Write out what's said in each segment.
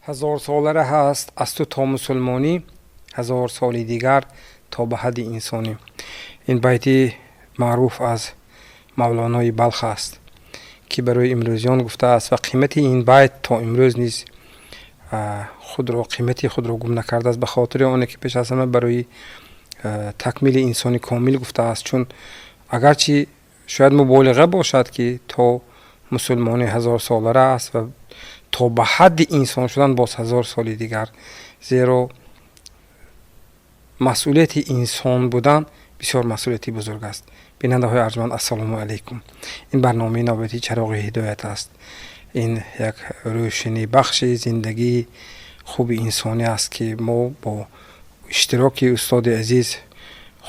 Ҳазорсола раҳ аст аз ту то мусулмонӣ, 1000 соли дигар то ба ҳадди инсонӣ. Ин байти маъруф аз Мавлонои Балх аст, ки барои имрӯзиён гуфтааст, ва қимати ин байт то имрӯз низ худро, қимати худро гум накардааст, ба хотири оне ки пеш аз ҳама барои такмили инсони комил гуфтааст. Чун агарчи шояд муболиға бошад, ки то мусулмонӣ ҳазорсола аст ва то ба ҳадди инсон шудан боз 1000 соли дигар, зеро масъулияти инсон будан бисёр масъулияти бузург аст. Бинандаҳои арҷманд, ассалому алайкум! Ин барномаи навбатии «Чароғи ҳидоят» аст. Ин як рӯшанибахши зиндагии хуби инсонӣ аст, ки мо бо иштироки устоди азиз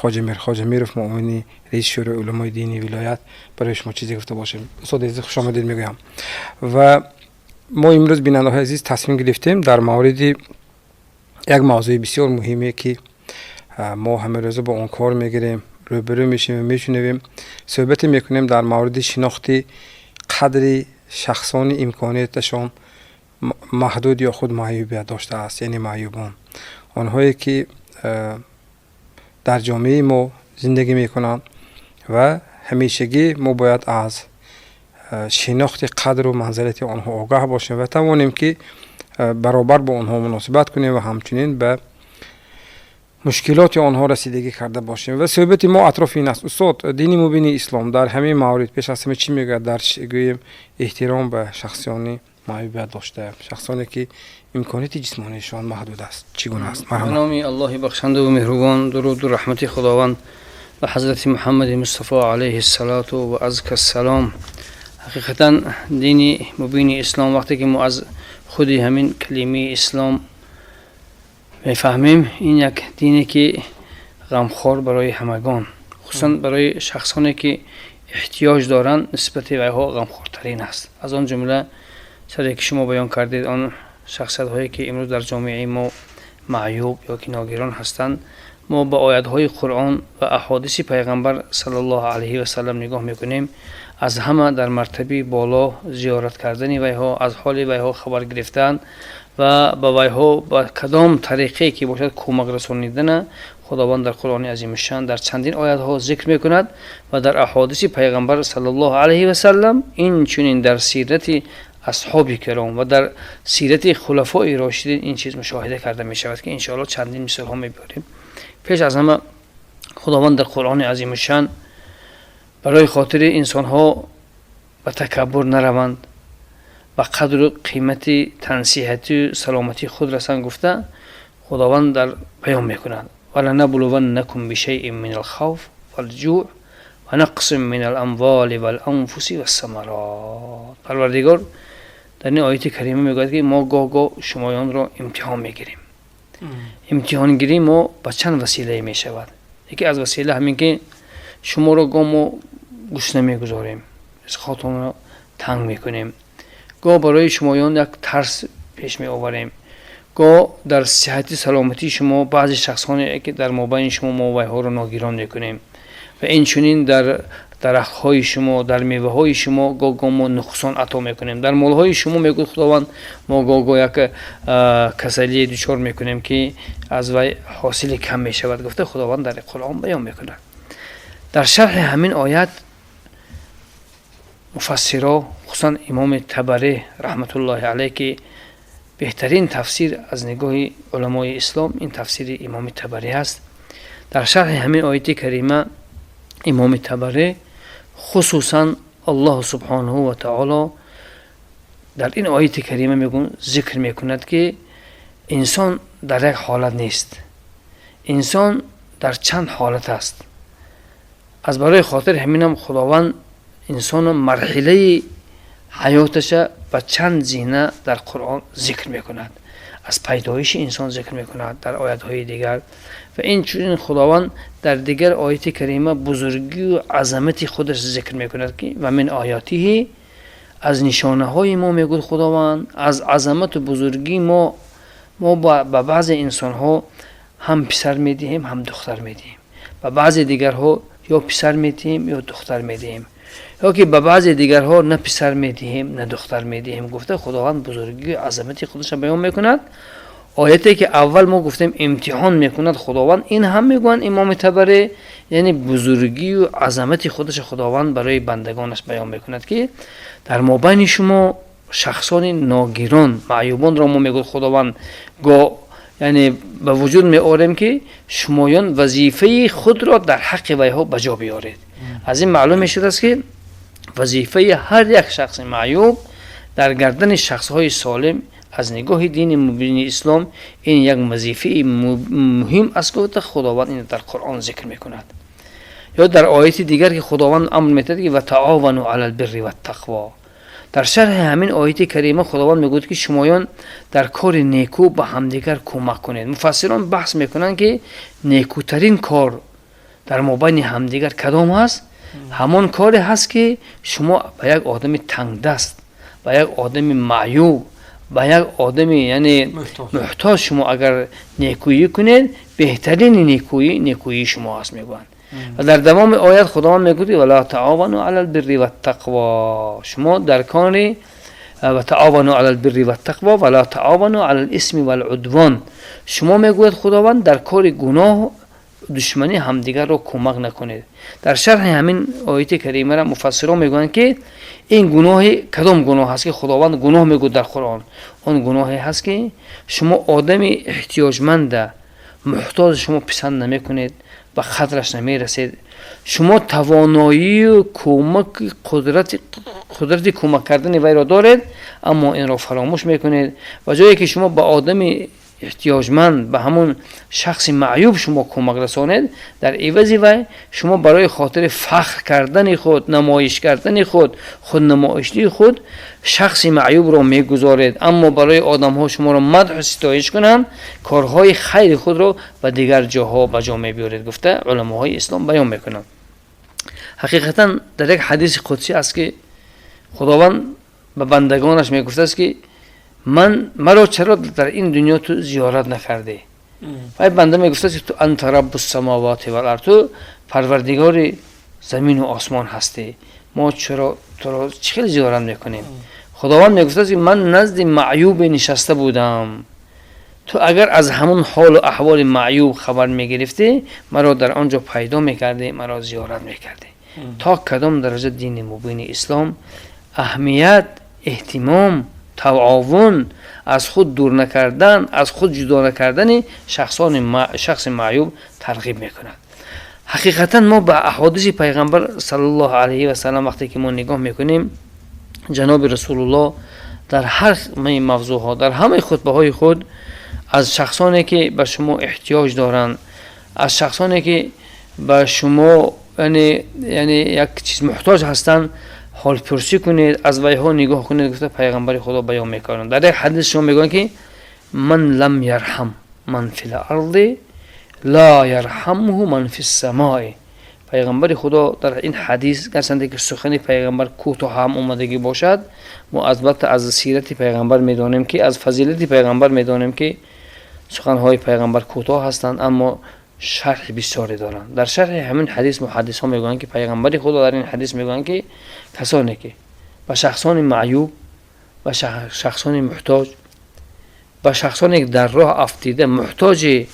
Хоҷамир Хоҷамиров, муовини раиси Шӯрои уламои дини вилоят, барои шумо чизе гуфта бошем. Устоди азиз, хушомадед мегӯям. Ва мо имрӯз, бинандаҳои азиз, тасмим гирифтем дар мавриди як мавзӯи бисёр муҳиме, ки мо ҳамарӯза бо он кор мегирем, рӯбарӯ мешавем ва мешунавем, суҳбате мекунем дар мавриди шинохти қадри шахсони имконияташон маҳдуд ё худ маъюбият доштааст, яъне маъюбон, онҳое ки дар ҷомеаи мо зиндагӣ мекунанд, ва ҳамешагӣ мо бояд аз шинохти қадру манзалати онҳо огаҳ бошем ва тавонем, ки баробар бо онҳо муносибат кунем ва ҳамчунин ба мушкилоти онҳо расидагӣ карда бошем. Ва суҳбати мо атрофи ин аст. Устод, дини мубини ислом дар ҳамин маврид пеш аз ҳама чӣ мегӯяд дар, гӯем, эҳтиром ба шахсони маъюбият дошта, шахсоне ки имконияти ҷисмонишон маҳдуд аст? Чӣ гуна аст? Ба номи Аллоҳи бахшандаву меҳрубон, дуруду раҳмати Худованд ба ҳазрати Муҳаммади Мустафо алайҳи ссалоту ва азка ссалом. Ҳақиқатан, дини мубини ислом, вақте ки мо аз худи ҳамин калимаи ислом мефаҳмем, ин як дине ки ғамхор барои ҳамагон, хусусан барои шахсоне ки эҳтиёҷ доранд, нисбати вайҳо ғамхортарин аст. Аз он ҷумла чаре ки шумо баён кардед, он шахсиятҳое ки имрӯз дар ҷомеаи мо маъюб ё ки ногирон ҳастанд. Мо ба оятҳои Қуръон ва аҳодиси Пайғамбар саллаллоҳу алайҳи васалам нигоҳ мекунем, аз ҳама дар мартабаи боло зиёрат кардани вайҳо, аз ҳоли вайҳо хабар гирифтан ва ба вайҳо ба кадом тариқе ки бошад кӯмак расонидана Худованд дар Қуръони азимушшан дар чандин оятҳо зикр мекунад ва дар аҳодиси Пайғамбар саллаллоҳу алайҳи васалам, инчунин дар сирати асҳоби киром ва дар сирати хулафои рошидин ин чиз мушоҳида карда мешавад, ки иншоалло чандин мисолҳо мебиёрем. Пеш аз ҳама, Худованд дар Қуръони азимушшан барои хотири инсонҳо ба такаббур нараванд, ба қадру қимати тансиҳатию саломатии худ расанд гуфта, Худованд дар баён мекунад: ولنبلونكم بشيء من الخوف والجوع ونقص من الأموال والأنفس والثمرات. Парвардигор дар ин ояти карима мегӯяд, ки мо гоҳ гоҳ шумоёнро имтиҳон мегирем. Имтиҳонгирии мо ба чанд василае мешавад. Яке аз васила ҳамин ки шуморо гоҳ мо гушна мегузорем, ризқотонро танг мекунем, гоҳ барои шумоён як тарс пеш меоварем, гоҳ дар сиҳати саломатии шумо баъзе шахсоне ки дар мобайни шумо мо вайҳоро ногирон мекунем ва инчунин дар дарахтҳои шумо, дар меваҳои шумо гоҳ гоҳ мо нуқсон ато мекунем, дар молҳои шумо, мегӯяд Худованд, мо гоҳ гоҳ як касалие дучор мекунем, ки аз вай ҳосили кам мешавад, гуфта Худованд дар Қуръон баён мекунад. Дар шарҳи ҳамин оят муфассиро, хусусан имоми Табарӣ раҳматуллоҳи алайҳ, ки беҳтарин тафсир аз нигоҳи уламои ислом ин тафсири имоми Табарӣ аст, дар шарҳи ҳамин ояти карима имоми Табарӣ хусусан Аллоҳу субҳонаҳу ва таоло дар ин ояти карима мегӯ, зикр мекунад, ки инсон дар як ҳолат нест, инсон дар чанд ҳолат аст. Аз барои хотири ҳаминам Худованд инсоно марҳилаи ҳаёташа ба чанд зина дар Қуръон зикр мекунад. Аз пайдоиши инсон зикр мекунад дар оятҳои дигар ва инчунин Худованд дар дигар ояти карима бузургию азамати худаш зикр мекунад, ки ومن آیاته, аз нишонаҳои мо, мегӯяд Худованд, аз азамату бузургии мо, мо ба баъзе инсонҳо ҳам писар медиҳем, ҳам духтар медиҳем, ба баъзе дигарҳо ё писар медиҳем, ё духтар медиҳем. Ё ки ба баъзе дигарҳо на писар медиҳем, на духтар медиҳем, гуфта Худованд бузургию азамати худашро баён мекунад. Ояте ки аввал мо гуфтем, имтиҳон мекунад Худованд, ин ҳам мегӯянд имоми Табарӣ, яъне бузургию азамати худашро Худованд барои бандагонаш баён мекунад, ки дар мобайни шумо шахсони ногирон, маъюбонро мо, мегӯяд Худованд, го яъне ба вуҷуд меорем, ки шумоён вазифаи худро дар ҳаққи вайҳо ба ҷо биёред. Аз ин маълум мешудааст, ки вазифаи ҳар як шахси маъюб дар гардани шахсҳои солим аз нигоҳи дини мубини ислом ин як вазифаи муҳим аст, гуфта Худованд ин дар Қуръон зикр мекунад. Ё дар ояти дигар, ки Худованд амр метиҳад, ки وتعاونوا على البر والتقوى. Дар шарҳи ҳамин ояти карима Худованд мегӯяд, ки шумоён дар кори некӯ ба ҳамдигар кӯмак кунед. Муфассирон баҳс мекунанд, ки некӯтарин кор дар мобайни ҳамдигар кадом аст. Ҳамон коре ҳаст, ки шумо ба як одами тангдаст, ба як одами маъюб, ба як одами, яъне, муҳтоҷ шумо агар некӯӣ кунед, беҳтарини некӯӣ некӯии шумо аст, мегӯянд. Ва дар давоми оят Худованд мегӯяд: ولا تعاونوا على البر والتقوى. Шумо дар кори وتعاونوا على البر والتقوى ولا تعاونوا على الإثم والعدوان. Шумо, мегӯяд Худованд, дар кори гуноҳ, душманӣ ҳамдигарро кӯмак накунед. Дар шарҳи ҳамин ояти каримара муфассирон мегӯянд, ки ин гуноҳи кадом гуноҳ аст, ки Худованд гуноҳ мегӯяд дар Қуръон? Он гуноҳе ҳаст, ки шумо одами эҳтиёҷманда, муҳтоҷ шумо писанд намекунед, ба қадраш намерасед. Шумо тавоноию кӯмаки қудрати кӯмак кардани вайро доред, аммо инро фаромӯш мекунед. Ба ҷое ки шумо ба одами эҳтиёҷманд, ба ҳамон шахси маъюб шумо кӯмак расонед, дар ивази вай шумо барои хотири фахр кардани худ, намоиш кардани худ, худнамоишии худ шахси маъюбро мегузоред, аммо барои одамҳо шуморо мадҳу ситоиш кунанд, корҳои хайри худро ба дигар ҷоҳо ба ҷо мебиёред, гуфта уламоҳои ислом баён мекунанд. Ҳақиқатан, дар як ҳадиси қудсӣ аст, ки Худованд ба бандагонаш мегуфтааст, ки ман маро чаро дар ин дунё ту зиёрат накардӣ? Вай банда мегуфтааст, ки ту أنت رب السماوات والأرض, ту парвардигори замину осмон ҳастӣ, мо чаро туро чӣ хел зиёрат мекунем? Худованд мегуфтааст, ки ман назди маъюбе нишаста будам, ту агар аз ҳамон ҳолу аҳволи маъюб хабар мегирифтӣ, маро дар он ҷо пайдо мекардӣ, маро зиёрат мекардӣ. То кадом дараҷа дини мубини ислом аҳамият, эҳтимом, таовун, аз худ дур накардан, аз худ ҷудо накардани шахси маъюб тарғиб мекунад. Ҳақиқатан, мо ба аҳодиси Пайғамбар саллаллоҳу алайҳи васалам вақте ки мо нигоҳ мекунем, ҷаноби Расулуллоҳ дар ҳамаи мавзӯъҳо, дар ҳамаи хутбаҳои худ аз шахсоне ки ба шумо эҳтиёҷ доранд, аз шахсоне ки ба шумо, яъне як чиз муҳтоҷ ҳастанд, ҳолпурсӣ кунед, аз вайҳо нигоҳ кунед, гуфта Пайғамбари Худо баён мекунанд. Дар як ҳадис шумо мегӯянд, ки من لم يرحم من في الأرض لا يرحمه من في السماء. Пайғамбари Худо дар ин ҳадис, гарчанде ки сухани Пайғамбар кӯтоҳ ҳам омадагӣ бошад, мо албатта аз сирати Пайғамбар медонем, ки аз фазилати Пайғамбар медонем, ки суханҳои Пайғамбар кӯтоҳ ҳастанд, аммо шарҳи бисёре доранд. Дар шарҳи ҳамин ҳадис муҳаддисҳо мегӯянд, ки Пайғамбари Худо дар ин ҳадис мегӯянд, ки касоне ки ба шахсони маъюб, ба шахсони муҳтоҷ, ба шахсоне ки дар роҳ афтида, муҳтоҷи,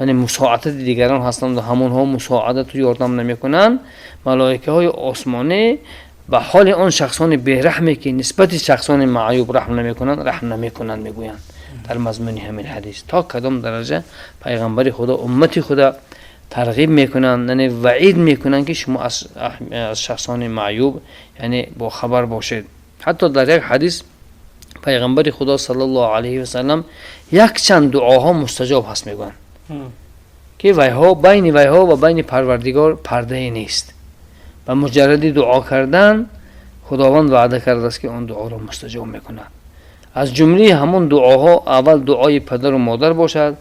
яъне, мусоадати дигарон ҳастанд, ҳамонҳо мусоадату ёрдам намекунанд, малоикаҳои осмонӣ ба ҳоли он шахсони бераҳме, ки нисбати шахсони маъюб раҳм намекунанд, раҳм намекунанд, мегӯянд. Дар мазмуни ҳамин ҳадис то кадом дараҷа Пайғамбари Худо уммати худа тарғиб мекунанд, яъне ваъид мекунанд, ки шумо аз шахсони маъюб, яъне, бохабар бошед. Ҳатто дар як ҳадис Пайғамбари Худо саллаллоҳу алайҳи васалам якчанд дуоҳо мустаҷоб ҳаст мегӯянд, ки вайҳо байни вайҳо ва байни Парвардигор пардае нест. Ба муҷарради дуо кардан Худованд ваъда кардааст, ки он дуоро мустаҷоб мекунад. Аз ҷумлаи ҳамон дуоҳо аввал дуои падару модар бошад.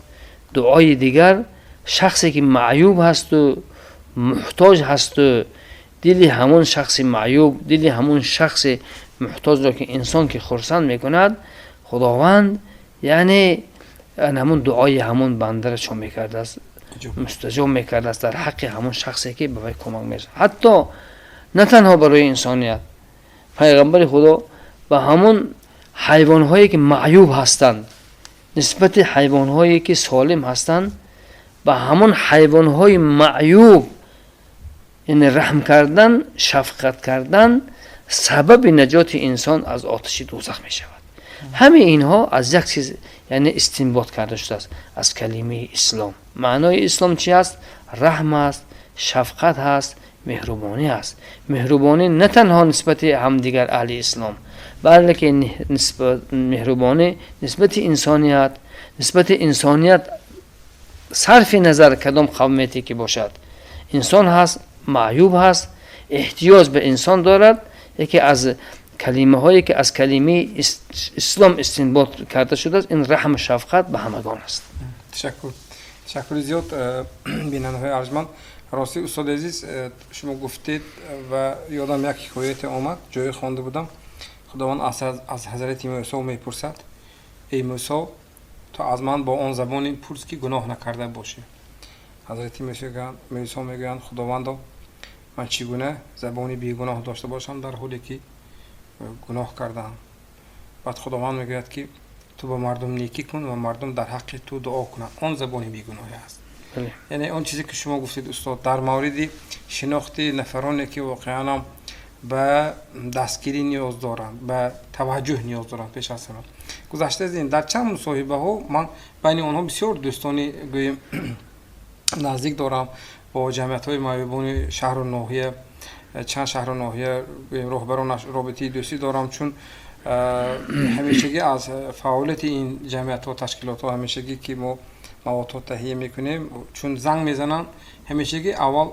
Дуои дигар, шахсе ки маъюб ҳасту муҳтоҷ ҳасту дили ҳамон шахси маъюб, дили ҳамон шахси муҳтоҷро ки инсон ки хурсанд мекунад, Худованд, яъне, ҳамон дуои ҳамон бандаро чо мекардааст? Мустаҷоб мекардааст дар ҳаққи ҳамон шахсе, ки ба вай кӯмак мерасад. Ҳатто На танҳо барои инсоният, пайғамбари Худо ба ҳамон ҳайвонҳое ки маъюб ҳастанд, нисбати ҳайвонҳое ки солим ҳастанд, ба ҳамон ҳайвонҳои маъюб, яъне раҳм кардан, шафқат кардан сабаби наҷоти инсон аз оташи дӯзах мешавад. Ҳамаи инҳо аз як чиз, яъне истинбот карда шудааст аз калимаи ислом. Маънои ислом чи аст? Раҳм аст, шафқат ҳаст, меҳрубонӣ аст. Меҳрубонӣ на танҳо нисбати ҳамдигар аҳли ислом, балки меҳрубонӣ нисбати инсоният, нисбати инсоният сарфи назар кадом қавмияте ки бошад. Инсон ҳаст, маъюб ҳаст, эҳтиёҷ ба инсон дорад. Яке аз калимаҳое ки аз калимаи ислом истинбот карда шудааст, ин раҳму шафқат ба ҳамагон аст. Ташаккур, ташаккури зиёд. Бинандаҳои арҷманд, ростӣ, устоди азиз, шумо гуфтед ва ёдам як ҳикояте омад, ҷое хонда будам. Худованд аз ҳазрати Мӯсо мепурсад: «Эй Мӯсо, ту аз ман бо он забоне пурс, ки гуноҳ накарда бошӣ». Ҳазрати Мӯсо мегӯянд: «Худовандо, ман чӣ гуна забони бегуноҳ дошта бошам, дар ҳоле ки гуноҳ кардаам?» Баъд Худованд мегӯяд, ки ту ба мардум некӣ кун ва мардум дар ҳаққи ту дуо кунанд, он забони бегуноҳе аст. Яъне он чизе ки шумо гуфтед, устод, дар мавриди шинохти нафароне ки воқеанам ба дастгирӣ ниёз доранд, ба таваҷҷӯҳ ниёз доранд. Пеш аз ҳама, гузашта аз ин, дар чанд мусоҳибаҳо ман байни онҳо бисёр дӯстони, гӯем, наздик дорам бо ҷамъиятҳои маъюбони шаҳру ноҳия, чанд шаҳру ноҳия, гӯем, роҳбарон робитаи дӯстӣ дорам, чун ҳамешагӣ аз фаъолияти ин ҷамъиятҳо, ташкилотҳо, ҳамешагӣ ки мо маводҳо таҳия мекунем, чун занг мезананд, ҳамешагӣ аввал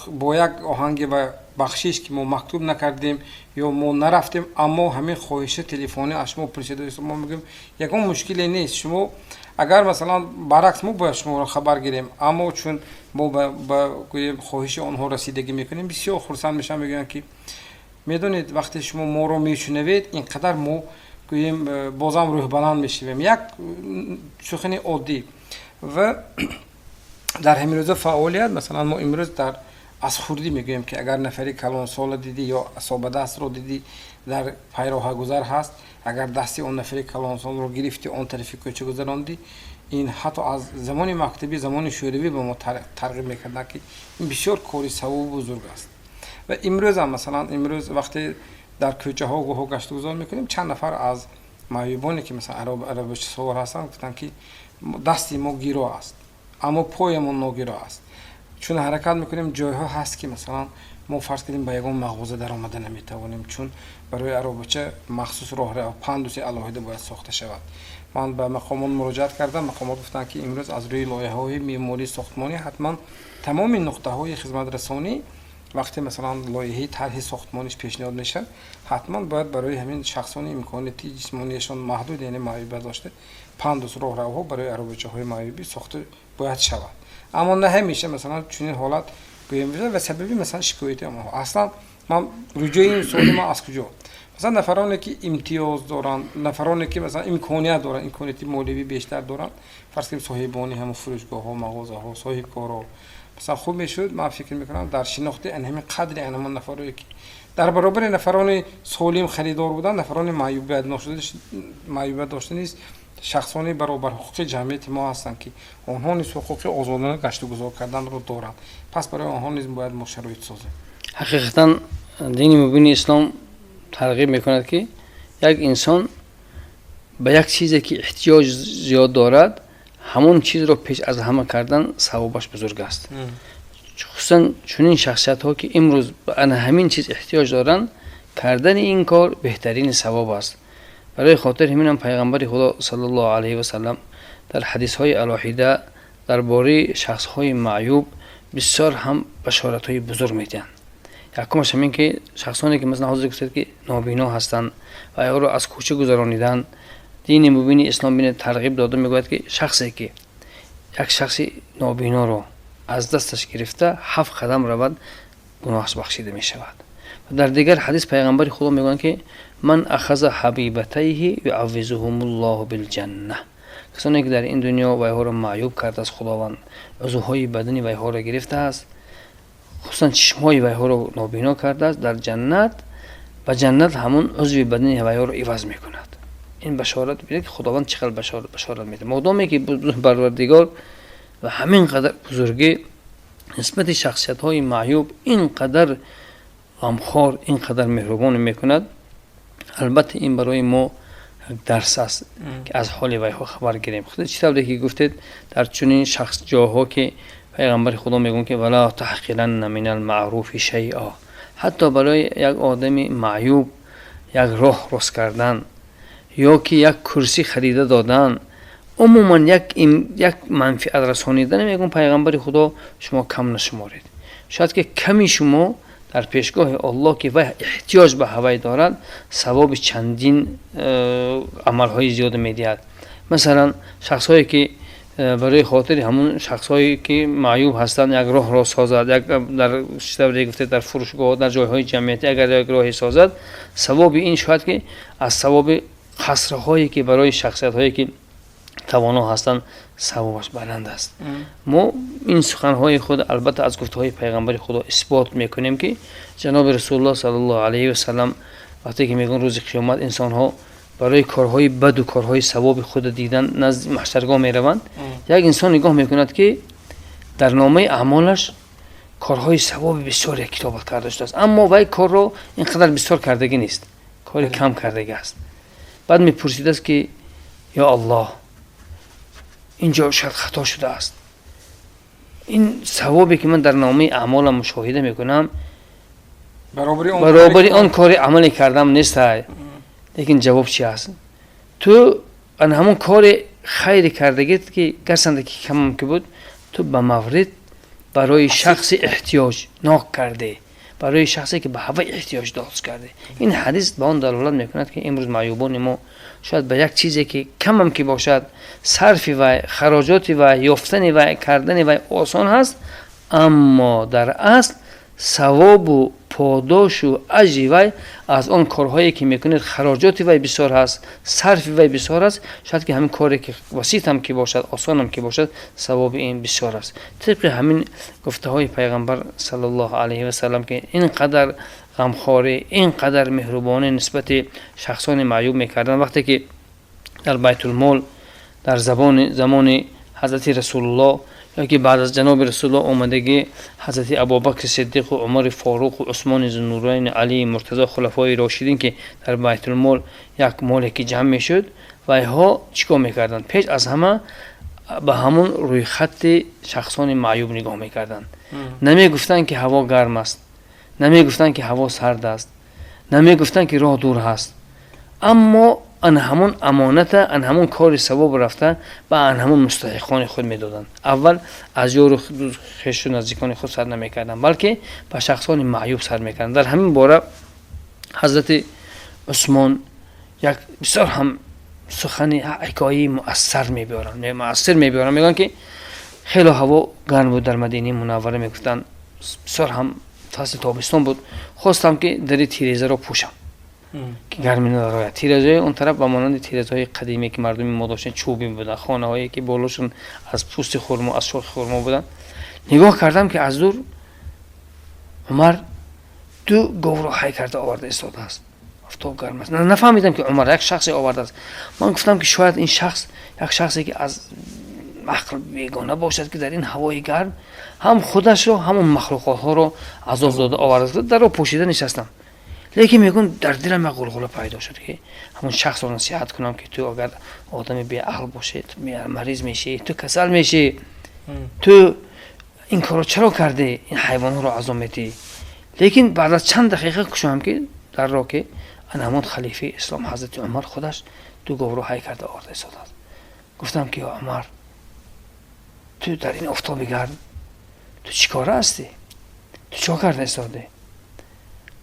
бо як оҳанге ва бахшиш, ки мо мактуб накардем ё мо нарафтем, аммо ҳамин хоҳиши телефонӣ аз шумо пурсида. Мо мегӯем, ягон мушкиле нест, шумо агар, масалан, баръакс, мо бояд шуморо хабар гирем, аммо чун мо ба, гӯем, хоҳиши онҳо расидагӣ мекунем, бисёр хурсанд мешавам. Мегӯянд, ки медонед, вақте шумо моро мешунавед, ин қадар мо, гӯем, бозам рӯҳбаланд мешавем. Як сухани оддӣ. Ва дар ҳамин рӯза фаъолият, масалан, мо имрӯз дар аз хурдӣ мегӯем, ки агар нафари калонсола дидӣ ё асобадастро дидӣ, дар пайроҳагузар ҳаст, агар дасти он нафари калонсолро гирифти, он тарафи кӯча гузарондӣ, ин ҳатто аз замони мактабӣ, замони шӯравӣ ба мо тарғиб мекарданд, ки ин бисёр кори савоби бузург аст. Ва имрӯзам, масалан, имрӯз вақте дар кӯчаҳо гоҳо гаштугузор мекунем, чанд нафар аз маъюбоне ки, масалан, арабачасовар ҳастанд, гуфтанд, ки дасти мо гиро аст, аммо поямон ногиро аст. Чун ҳаракат мекунем, ҷойҳо ҳаст, ки, масалан, мо, фарз кардем, ба ягон мағоза даромада наметавонем, чун барои аробача махсус роҳ, пандуси алоҳида бояд сохта шавад. Ман ба мақомот муроҷиат кардам, мақомот гуфтанд, ки имрӯз аз рӯи лоиҳаҳои меъмории сохтмонӣ ҳатман тамоми нуқтаҳои хизматрасонӣ, вақте, масалан, лоиҳаи тарҳи сохтмониш пешниҳод мешавад, ҳатман бояд барои ҳамин шахсони имконияти ҷисмонияшон маҳдуд, яъне маъюбият дошта, пандус, роҳравҳо барои аробачаҳои маъюбӣ сохта бояд шавад. Аммо на ҳамеша, масалан, чунин ҳолат, гӯем, ва сабаби, масалан, шикояти онҳо аслан ман рӯҷӯи ин суоли ман аз куҷо? Масалан, нафароне ки имтиёз доранд, нафароне ки, масалан, имконият доранд, имконияти молиявӣ бештар доранд, фарз кунем, соҳибони ҳамон фурӯшгоҳҳо, мағозаҳо, соҳибкорҳо, масалан, хуб мешуд, ман фикр мекунам, дар шинохти ҳамин қадри ҳамон нафарое ки дар баробари нафарони солим харидор буданд, нафарони маъюбият дошта низ шахсони баробарҳуқуқи ҷамъияти мо ҳастанд, ки онҳо низ ҳуқуқи озодона гаштугузор карданро доранд. Пас барои онҳо низ бояд мо шароит созем. Ҳақиқатан, дини мубини ислом тарғиб мекунад, ки як инсон ба як чизе ки эҳтиёҷ зиёд дорад, ҳамон чизро пеш аз ҳама кардан савобаш бузург аст. Хусусан чунин шахсиятҳо ки имрӯз ба ана ҳамин чиз эҳтиёҷ доранд, кардани ин кор беҳтарини савоб аст. Барои хотири ҳаминам пайғамбари Худо саллаллоҳу алайҳи васалам дар ҳадисҳои алоҳида дар бораи шахсҳои маъюб бисёр ҳам башоратҳои бузург медиҳанд. Якумаш ҳамин ки шахсоне ки, масалан, ҳозир гуфтед, ки нобино ҳастанд ва онро аз кӯча гузаронидан, дини мубини ислом, бинед, тарғиб дода мегӯяд, ки шахсе ки як шахси нобиноро аз дасташ гирифта ҳафт қадам равад, гуноҳаш бахшида мешавад. Дар дигар ҳадис пайғамбари Худо мегӯянд, ки ман ахаза ҳабибатайҳи юаввизуҳумуллоҳу билҷанна. Касоне ки дар ин дунё вайҳоро маъюб кардааст, Худованд узвҳои бадани вайҳоро гирифтааст. Хусусан чишмҳои вайҳоро нобино кардааст, дар ҷаннат ба ҷаннат ҳамон узви бадани вайҳоро иваз мекунад. Ин башорат, бинед, ки Худованд чӣ қадр башорат медиҳад. Модоме ки Парвардигор ва ҳамин қадар бузургӣ нисбати шахсиятҳои маъюб ин қадар ғамхор, ин қадар меҳрубонӣ мекунад, албатта, ин барои мо дарс аст, ки аз ҳоли вайҳо хабар гирем. Чӣ тавре ки гуфтед, дар чунин шахс ҷоҳо ки пайғамбари Худо мегӯянд, ки ولا تحقرن من المعروف شيئا, ҳатто барои як одами маъюб як роҳ рост кардан ё ки як курсӣ харида додан, умуман як манфиат расонидан, мегӯн пайғамбари Худо, шумо кам нашуморед. Шояд ки ками шумо дар пешгоҳи Аллоҳ, ки вай эҳтиёҷ ба ҳавай дорад, савоби чандин амалҳои зиёда медиҳад. Масалан, шахсҳое ки барои хотири ҳамун шахсҳое ки маъюб ҳастанд, як роҳро созад, як дар чӣ гуфте, дар фурӯшгоҳ, дар ҷойҳои ҷамъиятӣ агар як роҳе созад, савоби ин шояд ки аз савоби қасрҳое ки барои шахсиятҳое ки тавоно ҳастанд, савобаш баланд аст. Мо ин суханҳои худ, албатта, аз гуфтаҳои пайғамбари Худо исбот мекунем, ки ҷаноби Расулуллоҳ саллаллоҳу алайҳи васалам вақте ки мегӯянд, рӯзи қиёмат инсонҳо барои корҳои баду корҳои савоби худро дидан назди маҳшаргоҳ мераванд, як инсон нигоҳ мекунад, ки дар номаи аъмолаш корҳои савоби бисёре китобат карда шудааст, аммо вай корро ин қадар бисёр кардагӣ нест, кори кам кардагӣ аст. Баъд мепурсидааст, ки ё Аллоҳ, ин ҷо шояд хато шудааст, ин савобе ки ман дар номаи аъмолам мушоҳида мекунам, баробари он кори амале кардам нестай. Лекин ҷавоб чи аст? Ту ан ҳамон кори хайри кардагит, ки гарчанде ки камам ки буд, ту ба маврид барои шахси эҳтиёҷ нок кардӣ, барои шахсе ки ба ҳава эҳтиёҷ дошт кардӣ. Ин ҳадис ба он далолат мекунад, ки имрӯз маъюбони мо шояд ба як чизе ки камам ки бошад, сарфи вай, хароҷоти вай, ёфтани вай, кардани вай осон ҳаст, аммо дар асл савобу подошу аҷри вай аз он корҳое ки мекунед, хароҷоти вай бисёр ҳаст, сарфи вай бисёр аст. Шояд ки ҳамин коре ки васитам ки бошад, осонам ки бошад, савоби ин бисёр аст. Тибқи ҳамин гуфтаҳои пайғамбар саллаллоҳу алайҳи васалам, ки ин қадар ғамхорӣ, ин қадар меҳрубонӣ нисбати шахсони маъюб мекарданд, вақте ки дар Байтулмол дар забони замони ҳазрати Расулуллоҳ ё ки баъд аз ҷаноби Расулуллоҳ омадагӣ ҳазрати Абубакри Сиддиқу Умари Форуқу Усмони Зуннурайни, Алии Муртазо, хулафои рошидин, ки дар Байтулмол як моле ки ҷамъ мешуд, вайҳо чӣ кор мекарданд? Пеш аз ҳама ба ҳамун рӯйхатти шахсони маъюб нигоҳ мекарданд. Намегуфтанд, ки ҳаво гарм аст, намегуфтанд, ки ҳаво сард аст, намегуфтанд, ки роҳ дур ҳаст, аммо ан ҳамон амоната, ан ҳамон кори савоб рафта ба ан ҳамон мустаҳиқони худ медоданд. Аввал аз ёру хешу наздикони худ сар намекарданд, балки ба шахсони маъюб сар мекарданд. Дар ҳамин бора ҳазрати Усмон як бисёр ҳам сухани ҳикояи муассар мебиёранд, муассир мебиёранд. Мегӯянд, ки хело ҳаво гарм буд дар Мадинаи Мунаввара. Мегуфтанд, бисёр ҳам фасли тобистон буд. Хостам, ки дари тирезаро пӯшам, ки гармӣ надарояд. Тирезаҳои он тараф ба монанди тирезаҳои қадиме, ки мардуми мо доштем, чӯбӣ буданд, хонаҳое ки болошон аз пӯсти хурмо, аз шохи хурмо буданд. Нигоҳ кардам, ки аз дур Умар ду говро ҳай карда оварда истодааст. Офтоб гарм аст. Нафаҳмидам, ки Умар як шахсе овардааст. Ман гуфтам, ки шояд ин шахс як шахсе ки аз ақл бегона бошад, ки дар ин ҳавои гарм ҳам худашро, ҳам он махлуқотҳоро азоб дода овардааст. Дарро пӯшида нишастам, лекин мегӯм, дар дилам як ғулғула пайдо шуд, ки ҳамон шахсро насиҳат кунам, ки ту агар одами беақл бошӣ, ту мариз мешӣ, ту касал мешӣ, ту ин корро чаро кардӣ, ин ҳайвонҳоро азоб медиҳӣ? Лекин баъд аз чанд дақиқа кушоям ки дарро, ки ана ҳамон халифаи ислом ҳазрати Умар худаш ду говро ҳай карда оварда истодааст. Гуфтам, ки ё Умар, ту дар ин офтоби гарм ту чӣ кора ҳастӣ, ту чӣ карда истодӣ?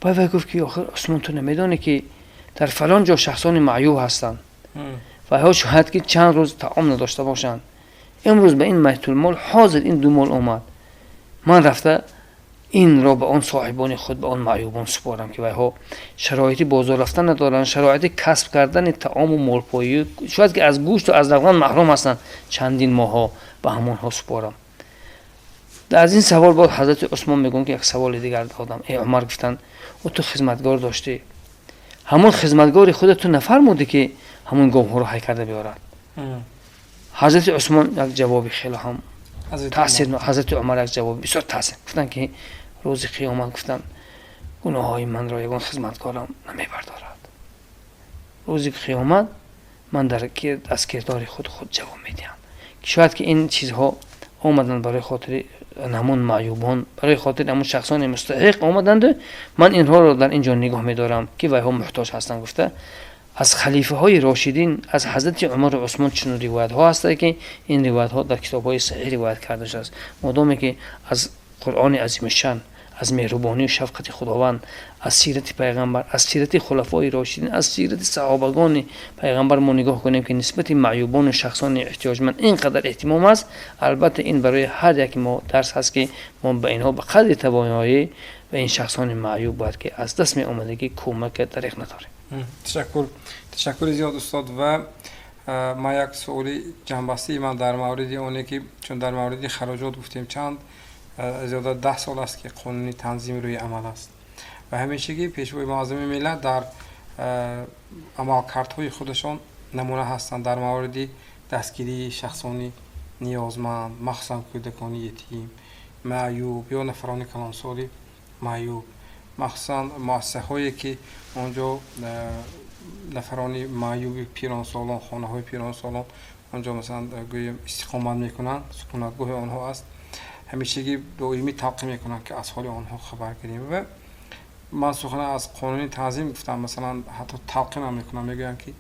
Баъд вай гуфт, ки охир, Усмон, ту намедонӣ, ки дар фалон ҷо шахсони маъюб ҳастанд? Вайҳо шояд ки чанд рӯз таом надошта бошанд. Имрӯз ба ин байтулмол ҳозир ин ду мол омад, ман рафта инро ба он соҳибони худ, ба он маъюбон супорам, ки вайҳо шароити бозор рафтан надоранд, шароити касб кардани таому молпоӣ, шояд ки аз гӯшту аз равған маҳрум ҳастанд чандин моҳҳо, ба ҳамонҳо супорам. Аз ин савол боз ҳазрати Усмон мегӯянд, ки як саволи дигар додам. Э Умар, гуфтанд, о ту хизматгор доштӣ, ҳамон хизматгори худа ту нафармудӣ, ки ҳамон говҳоро ҳай карда биёрад? Ҳазрати Усмон як ҷавоби хеле ҳам таъсир, ҳазрати Умар як ҷавоби бисёр таъсир гуфтанд, ки рӯзи қиёмат, гуфтанд, гуноҳҳои манро ягон хизматгорам намебардорад. Рӯзи қиёмат ман дар аз кирдори худ ҷавоб медиҳам. Шояд ки ин чизҳо омаданд барои хотири ҳамон маъюбон, барои хотири ҳамон шахсони мустаҳиқ омаданду ман инҳоро дар ин ҷо нигоҳ медорам, ки вайҳо муҳтоҷ ҳастанд, гуфта. Аз халифаҳои рошидин, аз ҳазрати Умару Усмон чунин ривоятҳо ҳастанд, ки ин ривоятҳо дар китобҳои саҳиҳ ривоят карда шудааст. Модоме ки аз Қуръони азимушшан, аз меҳрубонию шафқати Худованд, аз сирати пайғамбар, аз сирати хулафои рошидин, аз сирати саҳобагони пайғамбар мо нигоҳ кунем, ки нисбати маъюбону шахсони эҳтиёҷманд ин қадар эҳтимом аст, албатта ин барои ҳар яки мо дарс ҳаст, ки мо ба инҳо ба қадри тавоноӣ, ба ин шахсони маъюб бояд ки аз даст меомадагӣ кӯмак дареғ надорем. Ташаккур, ташаккури зиёд, устод. Ва ман як суоли ҷамъбастии ман дар мавриди оне ки чун дар мавриди хароҷот гуфтем, чанд зиёда 10 сол аст, ки қонуни танзим рӯи амал аст ва ҳамешагӣ Пешвои муаззами миллат дар амалкардҳои худашон намуна ҳастанд дар мавриди дастгирии шахсони ниёзманд, махсусан кӯдакони ятим, маъюб ё нафарони калонсоли маъюб, махсусан муассисаҳое, ки он ҷо нафарони маъюби пиронсолон, хонаҳои пиронсолон он ҷо, масалан, гӯем, истиқомат мекунанд, сукунатгоҳи онҳо аст, ҳамешагӣ доимӣ талқин мекунанд, ки аз ҳоли онҳо хабар гирем. Ва ман сухана аз қонуни танзим гуфтам, масалан, ҳатто талқинам мекунам, мегӯям, ки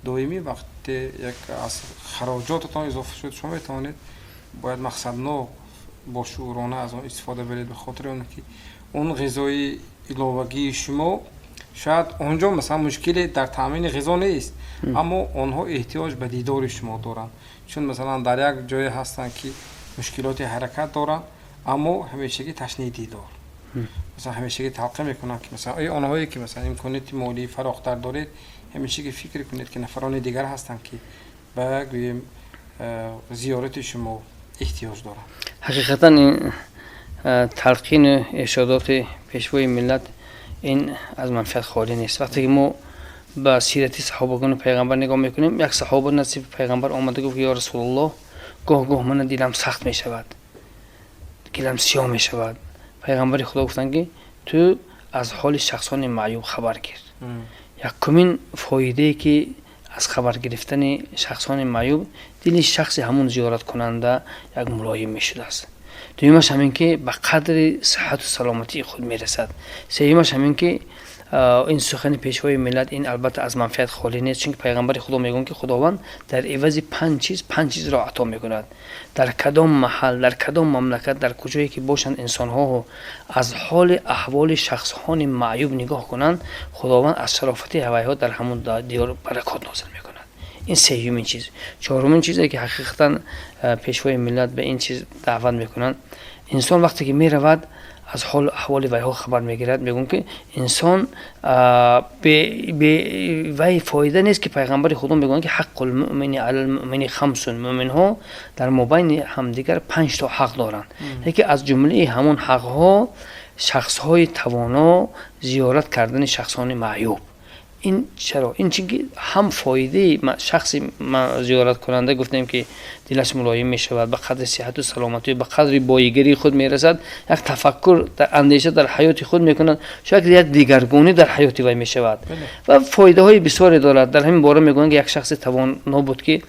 доимӣ вақте як аз хароҷотатон изофа шуд, шумо метавонед, бояд мақсаднок, бошуурона аз он истифода баред, ба хотири он ки он ғизои иловагии шумо шояд он ҷо, масалан, мушкиле дар таъмини ғизо нест, аммо онҳо эҳтиёҷ ба дидори шумо доранд, чун, масалан, дар як ҷое ҳастанд, ки мушкилоти ҳаракат доранд, аммо ҳамешагӣ ташнаи дидор. Масалан, ҳамешагӣ талқин мекунанд, ки масалан, онҳое ки, масалан, имконияти молии фарохтар доред, ҳамешагӣ фикр кунед, ки нафарони дигар ҳастанд, ки ба, гӯем, зиёрати шумо эҳтиёҷ доранд. Ҳақиқатан ин талқину иршодоти Пешвои миллат ин аз манфиат холӣ нест. Вақте ки мо ба сирати саҳобагони пайғамбар нигоҳ мекунем, як саҳоба назди пайғамбар омада гуфт: «Ё Расулуллоҳ, гоҳ гоҳ мана дилам сахт мешавад, дилам сиёҳ мешавад». Пайғамбари Худо гуфтанд, ки ту аз ҳоли шахсони маъюб хабар гир. Якумин фоидае, ки аз хабар гирифтани шахсони маъюб, дили шахси ҳамун зиёраткунанда як мулоим мешудааст. Дуюмаш ҳамин ки ба қадри сиҳату саломатии худ мерасад. Сеюмаш ҳамин ки ин сухани Пешвои миллат ин албатта аз манфиат холӣ нест, чунки пайғамбари Худо мегӯянд, ки Худованд дар ивази панҷ чиз панҷ чизро ато мекунад. Дар кадом маҳал, дар кадом мамлакат, дар куҷое ки бошанд инсонҳо, аз ҳоли аҳволи шахсҳони маъюб нигоҳ кунанд, Худованд аз шарофати ҳавайҳо дар ҳамон диёр баракот нозил мекунад. Ин сеюмин чиз. Чорумин чизе, ки ҳақиқатан Пешвои миллат ба ин чиз даъват мекунанд, инсон вақте ки меравад, аз ҳолу аҳволи вайҳо хабар мегирад, мегӯям, ки инсон вай фоида нест, ки пайғамбари Худо мегӯянд, ки حق المؤمن على المؤمن خمس. Мӯминҳо дар мобайни ҳамдигар панҷто ҳақ доранд. Яке аз ҷумлаи ҳамон ҳақҳо шахсҳои тавоно зиёрат кардани шахсони маъюб. Ин чаро? Ин чунки ҳам фоидаи шахси зиёраткунанда, гуфтем, ки дилаш мулоим мешавад, ба қадри сиҳату саломатӣ, ба қадри боигарии худ мерасад, як тафаккур, андеша дар ҳаёти худ мекунад, шояд як дигаргунӣ дар ҳаёти вай мешавад ва фоидаҳои бисёре дорад. Дар ҳамин бора мегӯянд, ки як шахси тавоно буд, ки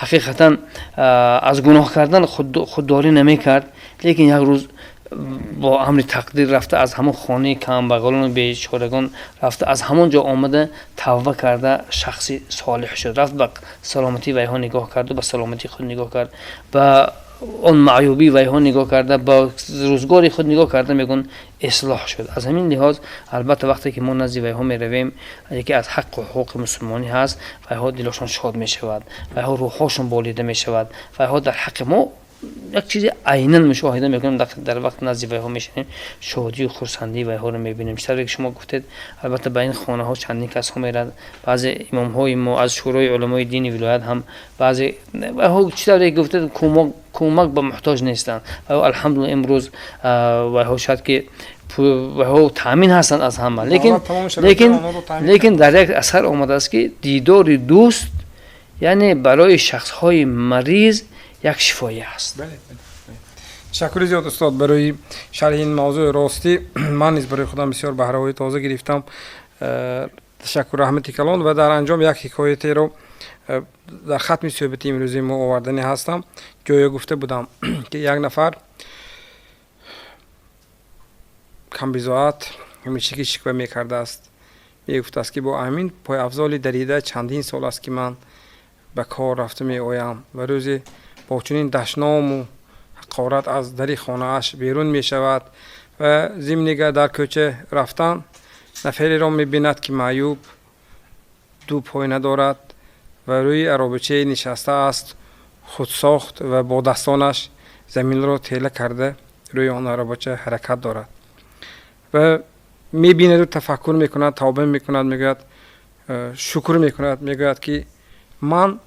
ҳақиқатан аз гуноҳ кардан худдорӣ намекард, лекин як рӯз бо амри тақдир рафта аз ҳамон хонаи камбағалону бечорагон рафта, аз ҳамон ҷо омада, тавба карда, шахси солиҳ шуд. Рафт, ба саломатии вайҳо нигоҳ карду ба саломатии худ нигоҳ кард, ба он маъюбии вайҳо нигоҳ карда, ба рӯзгори худ нигоҳ карда, мегӯн, ислоҳ шуд. Аз ҳамин лиҳоз, албатта, вақте ки мо назди вайҳо меравем, яке аз ҳаққу ҳуқуқи мусулмонӣ ҳаст, вайҳо дилошон шод мешавад, вайҳо рӯҳҳошон болида мешавад, вайҳо дар ҳаққи мо. Як чизи айнан мушоҳида мекунем, дар вақт назди вайҳо мешавем, шодию хурсандии вайҳоро мебинем. Чӣ тавре ки шумо гуфтед, албатта, ба ин хонаҳо чандин касҳо мерад, баъзе имомҳои мо аз Шӯрои уламои дини вилоят ҳам, баъзе вайҳо, чӣ тавре ки гуфтед, кӯмак ба муҳтоҷ нестанд. Алҳамдулилла, имрӯз вайҳо шояд ки вайҳо таъмин ҳастанд аз ҳама, лекин дар як асар омадааст, ки дидори дӯст, яъне, барои шахсҳои мариз як шифоя аст. Ташаккури зиёд, устод, барои шарҳи ин мавзӯъ. Ростӣ, ман низ барои худам бисёр баҳраҳои тоза гирифтам. Ташаккур, раҳмати калон. Ва дар анҷом як ҳикоятеро дар хатми суҳбати имрӯзи мо оварданӣ ҳастам. Ҷое гуфта будам, ки як нафар камбизоат ҳамешагӣ шиква мекардааст, мегуфтааст, ки бо ҳамин пойафзоли дарида чандин сол аст, ки ман ба кор рафта меоям. Ва рӯзе бо чунин дашному ҳақорат аз дари хонааш берун мешавад ва зимни дар кӯча рафтан нафареро мебинад, ки маъюб, ду пой надорад ва рӯи аробачае нишастааст, худсохт, ва бо дастонаш заминро тела карда, рӯи он аробача ҳаракат дорад. Ва мебинаду тафаккур мекунад, тавба мекунад, мегӯяд, шукр мекунад, мегӯяд, ки ман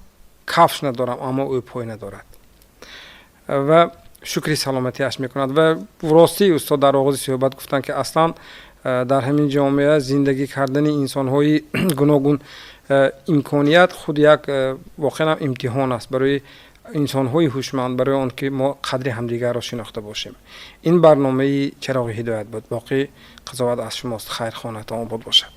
кафш надорам, аммо ӯ пой надорад, ва шукри саломатиаш мекунад. Ва ростӣ, устод дар оғози суҳбат гуфтанд, ки аслан дар ҳамин ҷомеа зиндагӣ кардани инсонҳои гуногун имконият худ як воқеан имтиҳон аст барои инсонҳои ҳушманд, барои он ки мо қадри ҳамдигарро шинохта бошем. Ин барномаи «Чароғи ҳидоят» буд. Боқӣ қазоват аз шумост. Хайр, хонатон обод бошад.